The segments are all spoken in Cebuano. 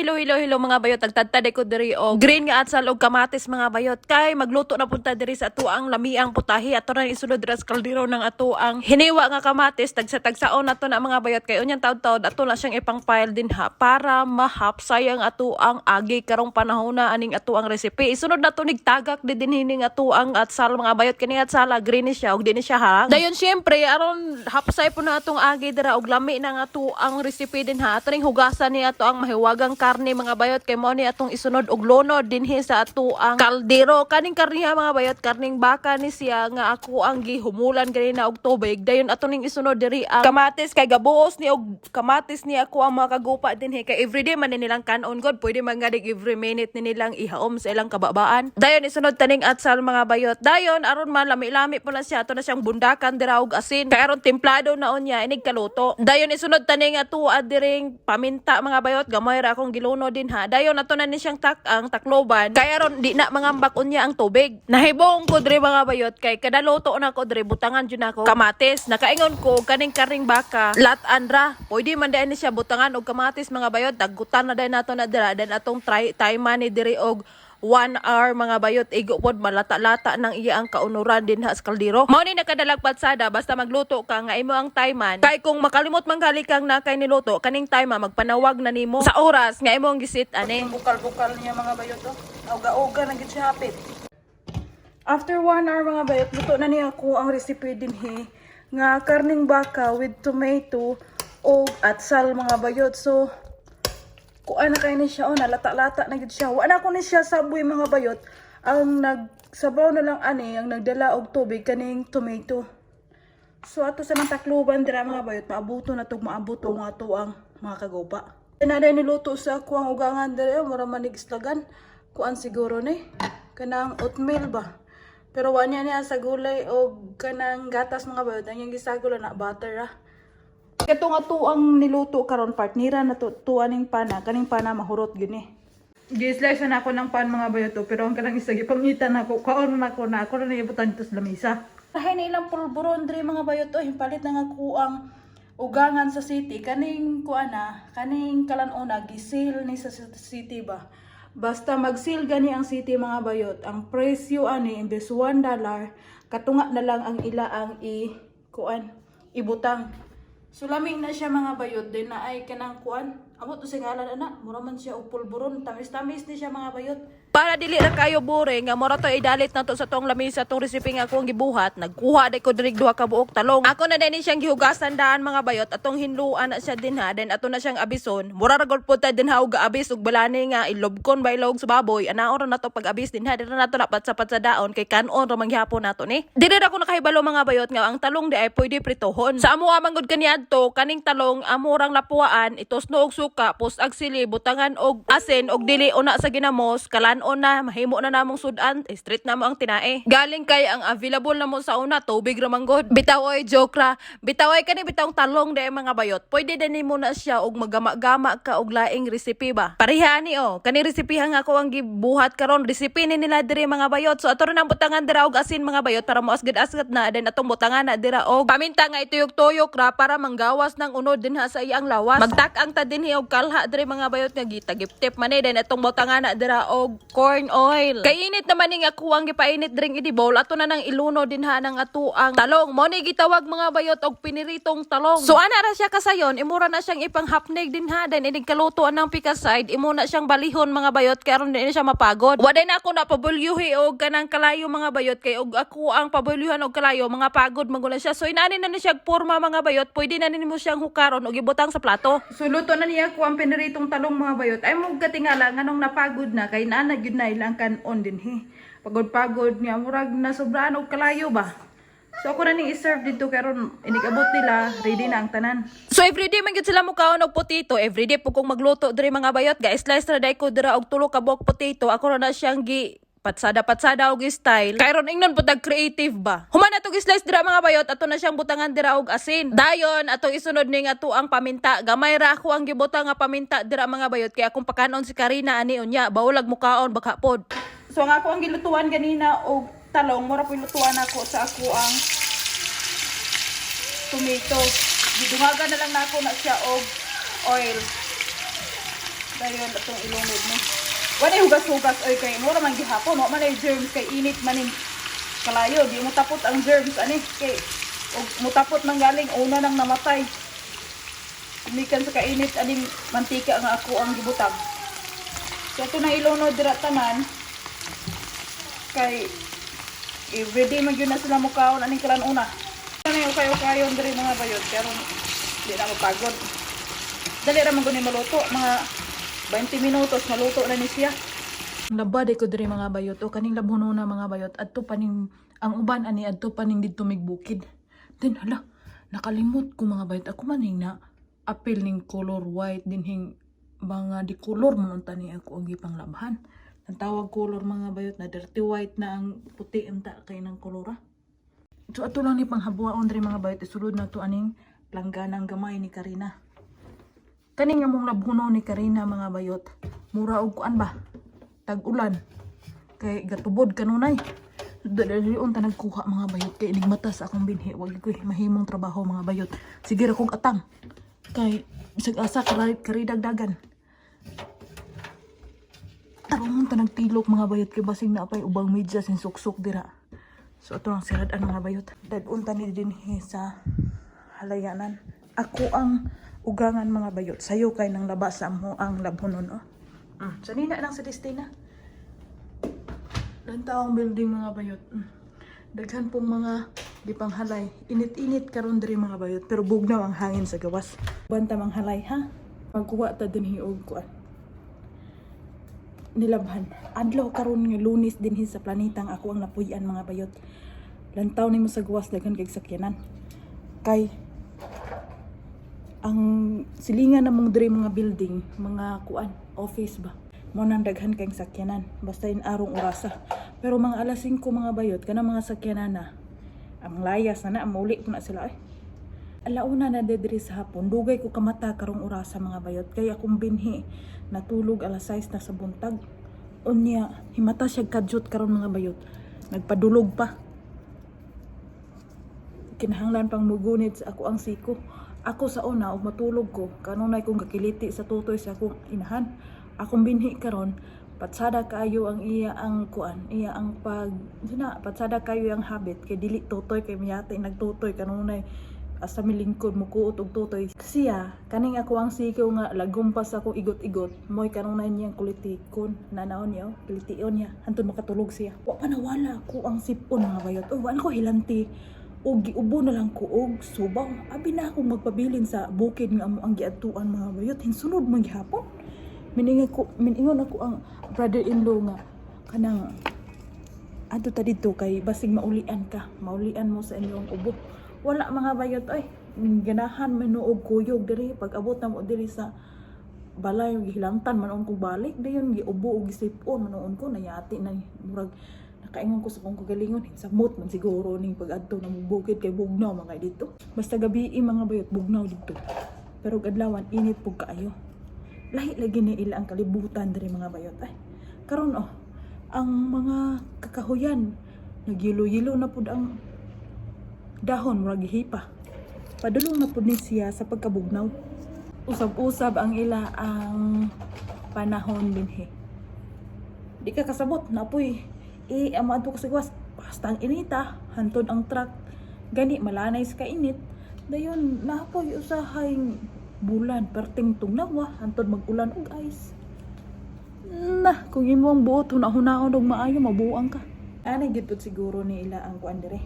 Hello, hello, hello, mga bayot. Nagtadtad ko diri og green nga atsal og kamatis, mga bayot. Kay magluto na punta diri sa atuang lamiang putahe. Ato na isulod diri sa kaldero ng atuang hiniwa nga kamatis. Tagsa-tagsaon nato na, mga bayot. Kay unyang taud-taud ato na siyang ipang-pile din ha para mahapsay ang atuang agi karong panahon na aning atuang recipe. Isunod na to nigtagak di din hining atuang atsal, mga bayot. Kini atsala green ni siya og di ni siya harang. Dayon syempre aron hapsay po na atong agi dira og lami na nga atuang recipe din ha. Ato ning hugasan ni ato ang mahiwagang karne, mga bayot, kay mao ni atong isunod og lunod dinhi sa atuang kaldero. Kaning karniha, mga bayot, karning baka ni siya nga ako ang gihumulan ganina og tubig. Dayon ato ning isunod diri ang kamatis kay gabuos ni og kamatis ni ako ang mga kagupa dinhi kay everyday man ni nilang kanon god, pwede man nga dig every minute ni nilang ihaom sa ilang kababaan. Dayon isunod taning atsal, mga bayot. Dayon aron malami-lami po na siya, ato na siyang bundakan dira og asin kay aron templado na unya inig kaluto. Dayon isunod taning ato diring paminta, mga bayot. Gamay ra akong giluno din ha. Dayon ato na ni siyang tak ang takloban kay aron di na mangambak unya ang tubig. Nahibong ko diri, mga bayot, kay kada luto na ko diri butangan jud nako kamatis. Nakaingon ko kaning karning baka lat-an ra, pwede man diay ni siya butangan og kamatis, mga bayot. Dagutan na dayon nato na dira, then atong try time ni diri og 1 hour, mga bayot. Igo pod malata-lata ng iya ang kaunuran din ha sa kaldero. Mao ni nakadalag patsada basta magluto ka nga imo ang timan. Kay kung makalimot man gali kang na kay niluto kaning time, magpanawag na nimo sa oras nga imo ang gisit ani. Bukal-bukal niya, mga bayot, oh. Auga-uga na gid siya hapit. After 1 hour, mga bayot, luto na niya ako ang recipe dinhi nga karning baka with tomato o atsal, mga bayot. So kuan na kay ni siya, oh, nalata-lata na gid siya. Wa na ko ni siya saboy, mga bayot. Ang nagsabaw na lang ani, ang nagdala og tubig kaning tomato. So ato sa nang takluban dira, mga bayot, maabuto na tog maabuto nga to ang mga kagupa. Na niluto sa ako ang ugangan dira, mura manig islagan. Kuan siguro ni kanang oatmeal ba. Pero wa niya niya sa gulay og kanang gatas, mga bayot, ang iyang gisagol na butter ah. Kato nga to ang niluto karon, partnera na to, to aning pana, kaning pana mahurot gyud ni. Gi-slice na ako ng pan, mga bayot, to, pero ang kanang isa gipangita na ako, kaon na ako na ako na ibutan dito sa lamisa. Tahay na ilang pulburon diri, mga bayot, to, palit na nga ko ang ugangan sa city kaning kuan na kaning kalan-una gi-sale ni sa city ba. Basta mag-sale gani ang city, mga bayot, ang presyo ani imbes $1, katunga na lang ang ila ang i kuan ibutang. So lami na siya, mga bayot, din na ay kanang kuan. Amot to sa ngalan ana, mura man siya og pulburon, tamis-tamis ni siya, mga bayot. Para dili ra kayo boring nga mura to idalit na to sa tong lamisa tong recipe nga akong gibuhat, nagkuha day ko diri duha ka buok talong. Ako na din siyang gihugasan daan, mga bayot, atong hinluan na siya din ha, then ato na siyang abison. Mura ra gud pud ta din ha og gaabis og balani nga ilobkon ba ilog sa baboy. Anaon ra nato pag-abis din ha, diri na nato dapat sa daon kay kanon ra manghapon nato ni. Dili ra ko nakahibalo, mga bayot, nga ang talong di ay pwede pritohon. Sa amo man gud kaniadto, kaning talong amorang lapuaan, itusno og suka, pus ag sili, butangan og asin og dili una sa ginamos, kalan-on na mahimo na namong sudan, street na mo ang tinae. Galing kay ang available na mo sa una tubig ra man gud. Bitaw oy, joke ra. Bitaw oy, kani bitawng talong di mga bayot. Pwede din nimo na siya og magama-gama ka og laing recipe ba. Pareha ni oh, kani recipe nga ako ang gibuhat karon, recipe ni nila diri, mga bayot. So ato ra nang butangan dira og asin, mga bayot, para moasgad-asgad na, then atong butangan na dira og paminta nga ituyok-tuyok ra para manggawas ng unod din ha sa iyang lawas. Magtak-ang ta dinhi og kalha diri, mga bayot, nga gitagiptip man eh, then atong butangan na dira og corn oil. Kay init naman ning ako ang gipainit dring idi bowl, ato na nang iluno din ha ng atuang talong. Mo ni gitawag, mga bayot, og piniritong talong. So ana ra siya kasayon, imura na siyang ipanghapnig din ha, then inig kaluto ang pikaside, imo na siyang balihon, mga bayot, kay aron di na siya mapagod. Waday na ako na pabulyuhi og kanang kalayo, mga bayot, kay og ako ang pabulyuhan og kalayo, mga pagod magula siya. So inani na ni siya porma, mga bayot, pwede na nimo siyang hukaron og ibutang sa plato. So luto na niya ko ang piniritong talong, mga bayot. Ay mo katingala nganong napagod na kay naa na gyud na ilang kanon dinhi. Pagod-pagod niya murag nasobraan og kalayo ba. So ako na ning i-serve dito karon inig-abot nila, ready na ang tanan. So everyday man gyud sila mukaon og potato, everyday po kong magluto diri, mga bayot, ga slice ra day ko dira og tulo ka buok potato, ako ra na siyang gi patsada patsada og style. Kayron ingnon pud creative ba. Human ato slice dira, mga bayot, ato na siyang butangan dira og asin. Dayon atong isunod ning ato ang paminta. Gamay ra ako ang gibutang nga paminta dira, mga bayot, kay akong pakanon si Karina ani unya, bawlag mukaon baka pod. So ang ako ang gilutuan ganina og talong, mura po lutuan ako sa ako ang tomato. Gidungagan na lang nako na siya og oil. Dayon atong ilunod ni. Wala hugas-hugas oy, kay mura man gihapon, wa man ay germs kay init man ning kalayo, di mo tapot ang germs ani kay og mutapot man galing una nang namatay. Gumikan sa kainit aning mantika nga ako ang gibutang. So ato na ilunod dira tanan kay everyday man gyud na sila mukaon aning kalan una. Ano yung kayo-kayon diri, mga bayot, karon di na mapagod. Dali ra man gud ni maluto, mga 20 minutos maluto na ni siya. Laba ko diri, mga bayot, o kaning labhono na, mga bayot, adto pa ning ang uban ani adto pa ning didto mig bukid. Then hala, nakalimot ko, mga bayot, ako man ning na apil ning color white dinhing mga di color man unta ni ako ang gipanglabhan. Ang tawag color, mga bayot, na dirty white na ang puti unta kay ng kolora. So ato lang ni panghabuaon diri, mga bayot, isulod na to aning langganang gamay ni Karina. Kaning among labhuno ni Karina, mga bayot. Mura og kuan ba? Tag-ulan. Kay gatubod kanunay. Dali unta nagkuha, mga bayot, kay inigmata sa akong binhi. Wag ko mahimong trabaho, mga bayot. Sige ra kog atang. Kay bisag asa karidagdagan. Tarong ta nagtilok, mga bayot, kay basig na pay ubang medyas sin suksok dira. So ato ang sirad ang mga bayot. Dag-unta ni dinhi sa halayanan. Ako ang ugangan, mga bayot. Sayo kay nang labas sa amo ang labhonon oh. Sanina lang sa Destina. Lantaw ang building, mga bayot. Daghan pong mga gipanghalay. Init-init karon diri, mga bayot, pero bugnaw ang hangin sa gawas. Banta manghalay ha. Magkuha ta dinhi og kuan. Nilabhan. Adlaw karon nga Lunes dinhi sa planetang ako ang napuy-an, mga bayot. Lantaw nimo sa gawas, daghan kay sakyanan. Kay ang silingan namong diri mga building, mga kuan, office ba. Mo nang daghan kay sakyanan basta in arong orasa. Pero mga alas 5, mga bayot, kanang mga sakyanan na ang layas na na, mauli po na sila ay. Alauna na diri sa hapon, dugay ko kamata karong orasa, mga bayot, kay akong binhi natulog alas 6 na sa buntag. Unya, himata siya kadyot karon, mga bayot. Nagpadulog pa. Kinahanglan pang mugunit sa ako ang siko. Ako sa una, og matulog ko, kanunay kong kakiliti sa tutoy sa akong inahan. Akong binhi karon, patsada kaayo ang iya ang kuan, iya ang pag, na, patsada kayo ang habit, kay dili tutoy, kay miyati nagtutoy, kanunay asa milingkod mukuot og tutoy. Siya, kaning ako ang siko nga lagumpas ako igot-igot, mo'y kanunay niyang kulitikon, nanaon niya, oh, kilation niya, hantod makatulog siya. Wa pa nawala ako ang sipon, mga bayot. Oh, wa na ko hilanti og giubo na lang ko og subaw. Abi na akong magpabilin sa bukid nga amo ang giadtuan, mga bayot. Hinsunod man gihapon. Miningon ko, miningon ako ang brother-in-law nga kanang adto ta didto kay basig maulian ka, maulian mo sa inyong ubo. Wala, mga bayot oy. Ganahan man og kuyog diri. Pag abot na mo diri sa balay, gihilantan man kong balik dayon, giubo og gisipon man ko, nayati na murag nakaingon ko sa kong kagalingon, samot man siguro ning pag-adto na mo bukid kay bugnaw mga dito. Basta gabi, mga bayot, bugnaw dito, pero og adlawan init pug kaayo. Lahi lagi ni ila ang kalibutan diri, mga bayot ay. Karon oh, ang mga kakahuyan nagyilo-yilo na pud ang dahon, murag gihipa. Padulong na pud ni siya sa pagkabugnaw. Usab-usab ang ila ang panahon dinhi. Di ka kasabot napoy eh ang maadto ka sa gawas, basta ang inita hantod ang truck gani malanay sa kainit, dayon napoy usahay bulan perting tugnawa hantod mag-ulan og ice na. Kung imo ang buot huna-hunaon og maayo, mabuang ka ani. Gyud pud siguro ni ila ang kuan dire,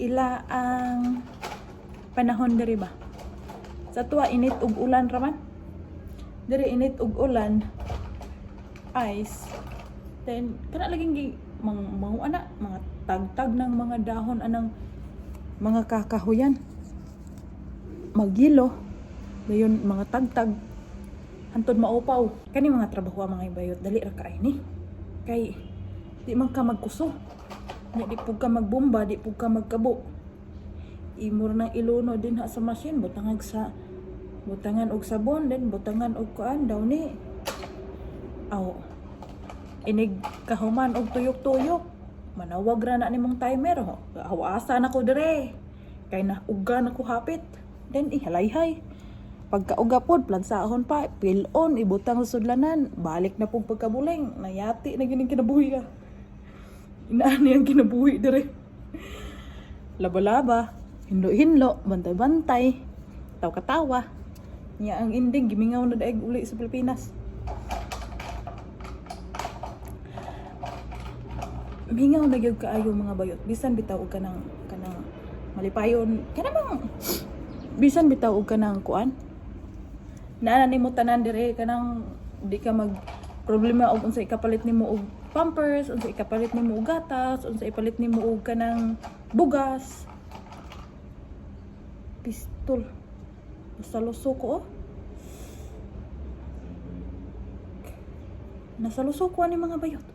ila ang panahon diri ba. Sa tuwa init ug ulan raman. Diri init ug ulan, ice, then kana laging gi mang mga ana mga tagtag ng mga dahon anang mga kakahuyan, magyilo dayon mga tagtag hantod maupaw. Kani mga trabaho, mga bayot, dali ra kaay ni kay di man ka magkuso nya, di pud ka magbomba, di pud ka magkabo. Imo ra nang iluno din ha sa machine, butangag sa butangan og sabon, then butangan og kuan daw ni aw. Inig kahuman og tuyok-tuyok, manawag ra na nimong timer ho. Hawaasa na ko dire kay na uga na ko hapit, then ihalayhay. Pagkauga pod, plansahon pa, pilon, ibutang sa sudlanan, balik na pong pagkabuling, nayati na gining kinabuhi ka. Inaan niyang kinabuhi dire. Laba-laba, hinlo-hinlo, bantay-bantay, tawa-katawa. Niya ang ending, gimingaw na daig uli sa Pilipinas. Mingaw na gyud kaayo, mga bayot, bisan bitaw og kanang malipayon kana bang, bisan bitaw og kanang kuan naa na nimo tanan dire, kanang di ka mag problema og unsa ikapalit nimo og pampers, unsa ikapalit nimo og gatas, unsa ipalit nimo og kanang bugas. Pistol, basta luso ko, oh. Nasa luso ko ani, mga bayot,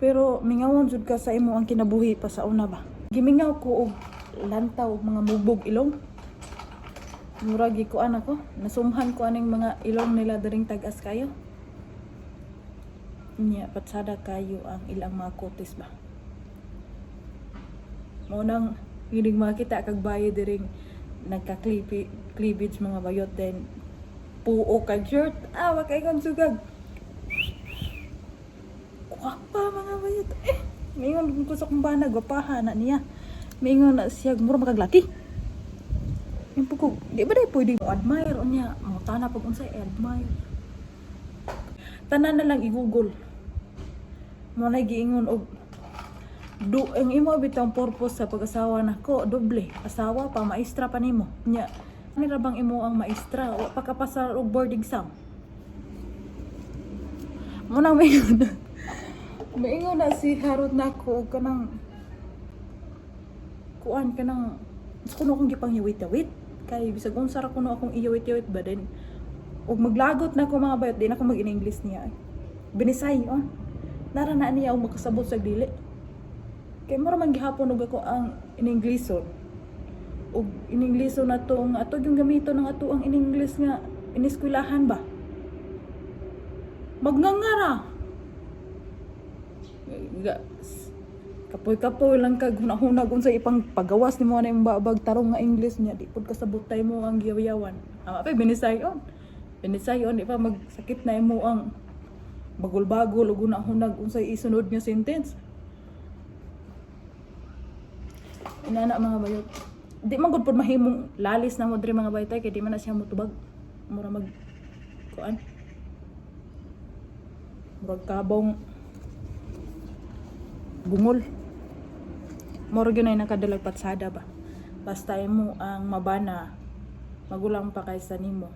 pero mingawon jud ka sa imo ang kinabuhi pa sa una ba. Gimingaw ko og lantaw og mga mugbog ilong. Murag gikuan ako, nasumhan ko aning mga ilong nila diring tag-as kayo. Nya patsada kayo ang ilang mga kutis ba. Mao nang hilig makita kag bayi diring nagka-cleavage cleavage, mga bayot, then puo kag shirt. Ah, wa kay kang sugag. Gwapa, mga bayot. Eh, mingon ko sa kumbana, gwapaha na niya. Mingon na siya, mura makaglaki. Yung po, di ba dahil pwede mo admire o niya, mo tana pag unsay admire. Tanan na lang i-google. Mo na giingon og do ang imo bitang purpose sa pag-asawa nako, doble asawa pa, maestra pa nimo. Nya ani ra bang imo ang maestra, wa pa ka pasar og board exam? Mo nang maingon na si Harot nako og kanang kuan, kanang sa kuno akong gipanghiwit-awit kay bisag unsa ra kuno akong iyawit-yawit ba din og maglagot na ko, mga bayot, di na ako mag-in-English niya. Binisay, oh, nara na niya og makasabot sa dili kay mura man gihapon og ako ang in-Englisson og in-Englisson na to nga ato yung gamito ng ato ang in-English nga ineskwelahan ba, magngangara. Kapoy-kapoy lang kag hunahunag unsa ipang pagawas nimo na imong babag tarong nga English niya, di pud kasabot tay mo ang giyaw-yawan. Ama pa binisayon. Binisayon, di pa magsakit na imo ang bagol-bagol ug hunahunag unsay isunod nga sentence. Inana, mga bayot. Di man gud pud mahimong lalis na mo diri, mga bayot, ay, kay di man na siya motubag. Mura mag kuan. Murag kabong bungol. Moro gyud ay nakadalag patsada ba. Basta imo ang mabana, magulang pa kaysa nimo.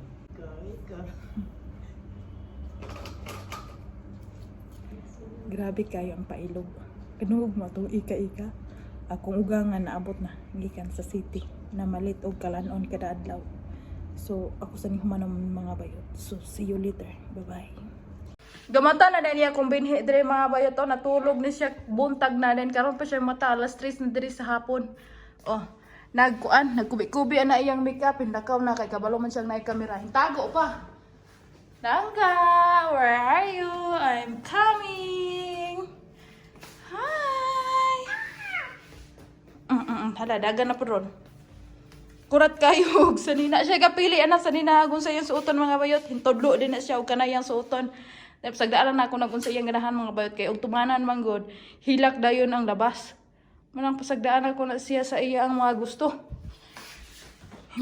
Grabe kayo ang pailog. Kanugog mo atong ika-ika. Akong ugangan naabot na gikan sa city na malit og kalanon kada adlaw. So ako sa human mga bayot. So see you later. Bye-bye. Gamata na din niya akong binhi diri, mga bayot, oh, natulog ni siya buntag na din karon pa siya mata, alas 3 na diri sa hapon. Oh, nagkuan, nagkubi-kubi na iyang makeup, hindakaw na kay kabalo man siyang naay kamera. Hintago pa. Langga, where are you? I'm coming. Hi. Hala, dagan na po ron. Kurat kayo og sanina siya kapili anak sanina kung sa iyang suoton, mga bayot. Hintudlo din na siya og kanayang suoton. Tapos sagdaan na ako nag unsa iyang ganahan, mga bayot, kay og tumanan man gud, hilak dayon ang labas. Manang pasagdaan ako na siya sa iya ang mga gusto.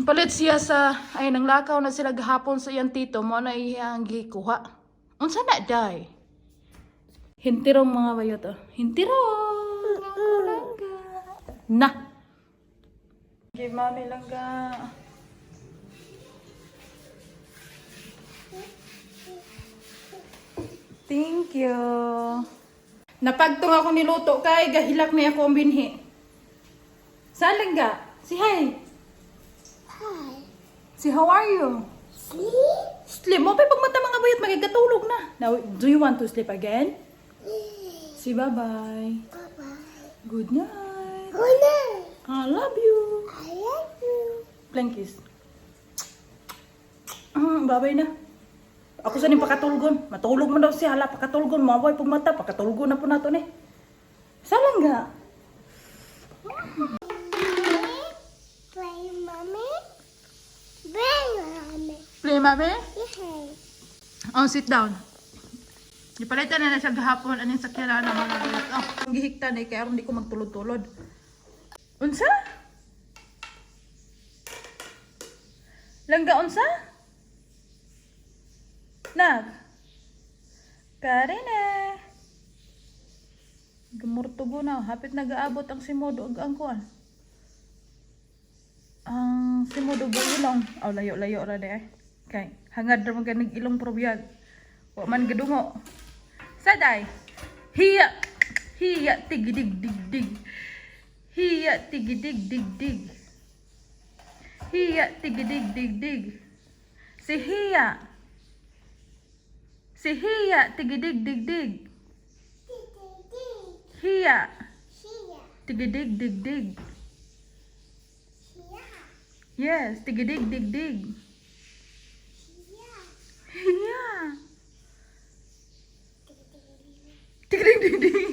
Palit siya sa ay nang lakaw na sila gahapon sa iyang tito mo na iya ang gikuha. Unsa na day? Hintirong, mga bayot, oh. Hintirong! Langga. Na! Give mommy, langga. Thank you. Napagtong ako niluto kay gahilak na ako ang binhi. Saan, langga? Si hi. Hi. Si how are you? Sleep? Sleep mo pa pag mata, mga bayot, magigатulog na. Now, do you want to sleep again? Si bye-bye. Bye-bye. Good night. Good night. I love you. I love you. Flying kiss. Babay na. Ako sa ning pakatulgon. Matulog man daw siya. Hala, pakatulgon. Maway pag mata. Pakatulgon na po nato ni. Salangga. Play, mommy. Mommy? Yeah. Oh, sit down. Gipalitan na na siya gahapon aning sakyanan mga bayot. Oh, ang gihiktan eh, kaya aron di ko magtulod-tulod. Unsa? Langga, unsa? Nak. Karina. Gamurtugo na, hapit nagaabot ang simod ug ang kuan. Ang simod ug ang ilong. Aw, layo-layo ra di ay. Kay hangad ra man ganig ilong probiyag. Wa man gadungo. Saday. Hiya. Hiya tigidig dig dig. Hiya tigidig dig dig. Hiya tigidig dig dig. Si Hiya. Si Hiya tigidig dig dig. Dig, dig, dig. Hiya Here. tigidig dig dig. Here. Yes, tigidig dig dig. Here. Hiya. Dig, dig, dig. Tigidig dig dig.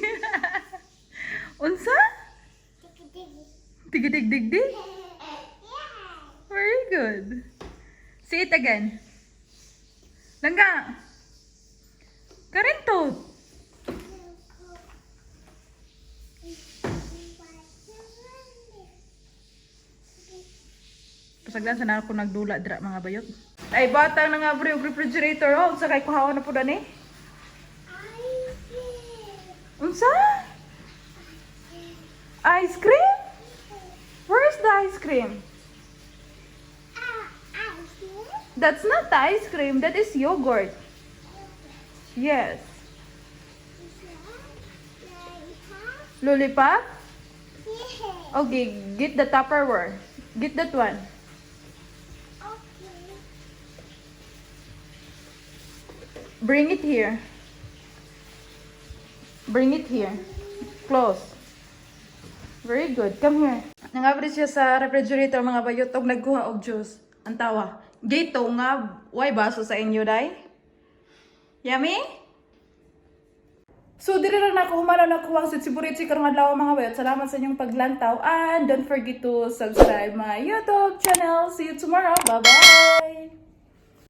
Unsa? Dig, dig. Tigidig dig dig. Yeah. Very good. Say it again. Langga. Karinto. Pasagdan sa na ako nagdula dira, mga bayot. Ay batang na nga bro yung refrigerator oh, unsa kay kuhaon na pud ani? Unsa? Ice cream? Where's the ice cream? That's not the ice cream, that is yogurt. Yes. Lollipop? Okay, get the Tupperware. Get that one. Okay. Bring it here. Bring it here. Close. Very good. Come here. Nangabri siya sa refrigerator, mga bayot, og nagkuha og juice. Ang tawa. Gito nga, way baso sa inyo, day? Yummy? So, diri ra na ako humana na ko ang Sitsi karong adlaw, mga bayot. Salamat sa inyong paglantaw and don't forget to subscribe my YouTube channel. See you tomorrow. Bye-bye!